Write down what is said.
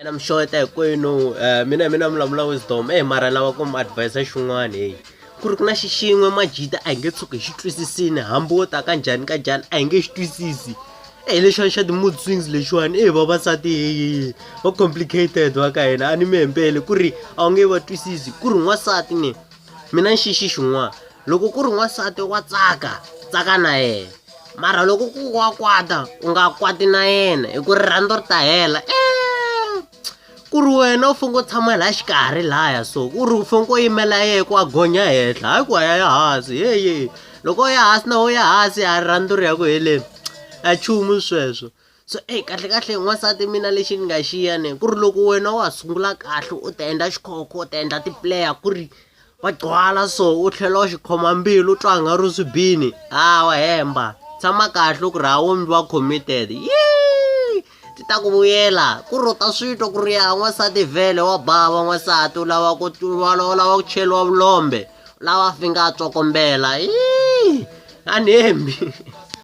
Na mi xeweta hinkwenu mina hi mina vulavula Wisdom eyi mara lava ku mi advise xin'wana heyi ku ri ku na xi xin'we majita a hi nge tshuki hi xi twisisini hambi wo ta ka njhani ka njhani a hi nge xi twisisi eyi lexiwani xa ti-mood swings lexiwani eyi vavasati heyi va complicated va ka hina a ni mi hembeli ku ri a wu nge va twisisi ku ri n'wansati ni mina ni xi xi xin'wana loko ku ri n'wansati wa tsaka tsaka na yena mara loko ku wa kwata u nga kwati na yena hi ku rirhandzu ri ta hela e ku ri wena u fanele u tshama laha xikarhi laya so ku ri u fanele u yimela yehe ku a gonya henhla hayi ku a ya ya hansi heye loko u ya hansi na wo ya hansi a rirhandzu ri ya ku heleni a nchumu sweswo so eyi kahlekahle n'wansati mina lexi ni nga xiya ni ku ri loko wena wa ha sungula kahle u ti endla xikhokho u ti endla ti-player ku ri wa gcwala so u tlhela u xi khoma mbilu u twa nga ri swi bini ha wa hemba tshama kahle ku ri ha wo mi va committed yee ti ta ku vuyela ku ri u ta swi twa ku ri ya n'wansati vhele wa bava n'wansati u lava ku u lava ku cheliwa vulombe u lava finga a tsokombela yee a ni hembi.